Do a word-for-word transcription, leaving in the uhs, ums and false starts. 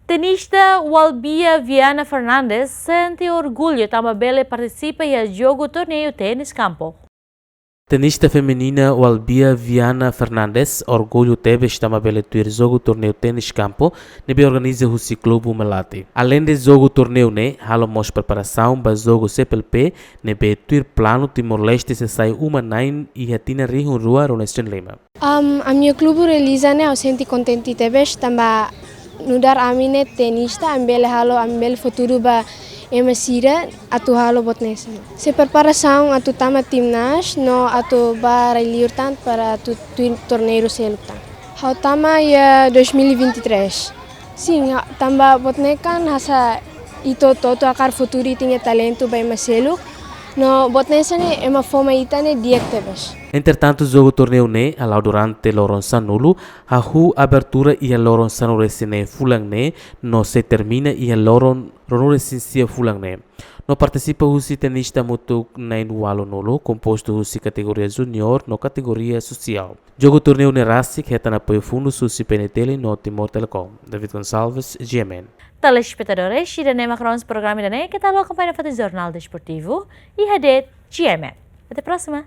Tenista Walbia Viana Fernandes sente orgullu tanba bele partisipa iha jogu torneiu ténis kampu. Tenista feminina Walbia Viana Fernandes orgullu tebes tanba bele tuir jogu torneiu ténis kampu ne'ebé organiza husi Klube Melati. Aleinde jogu torneiu ne'e, halo mós preparasaun ba jogu C P L P ne'ebé tuir planu Timor-Leste sei sai uma-na'in iha tinan rihun rua ruanulu-resin-lima. Am, ami-nia klube realiza ne'e ha'u sente kontente tebes tanba nu'udar ami ne'e tenista, ami bele halo, ami bele fó tudu ba ema sira atu halo buat hanesan ne'e. Sei preparasaun atu tama timnas no atu ba rai-liur tan para atu tuir torneiu seluk tan. Ha'u tama iha dois mil e vinte e três. Sin, ha-, tanba buat ne'e kan hanesan ita hotu-hotu hakarak fó tuir ita-nia talentu ba ema seluk. No buat hanesan ne'e ema fó mai ita ne'e di'ak tebes. Entretantu, jogu torneiu ne'e hala'o durante loron sanulu, hahú abertura iha loron sanulu-resin-neen fulan ne'e, no sei termina iha loron ruanulu-resin-sia fulan ne'e. No partisipa husi tenista hamutuk na'in ualunulu, kompostu husi kategoria juniór no kategoria sosiál. Jogu torneiu ne'e rasik hetan apoiu fundus husi P N T L no Timor Telecom. David Gonçalves, G M N. Telespetadores, ida-ne'e mak rona programa ida-ne'e, keta haluha akompaña nafatin Jornál Desportivu iha de'it G M N. Até próxima.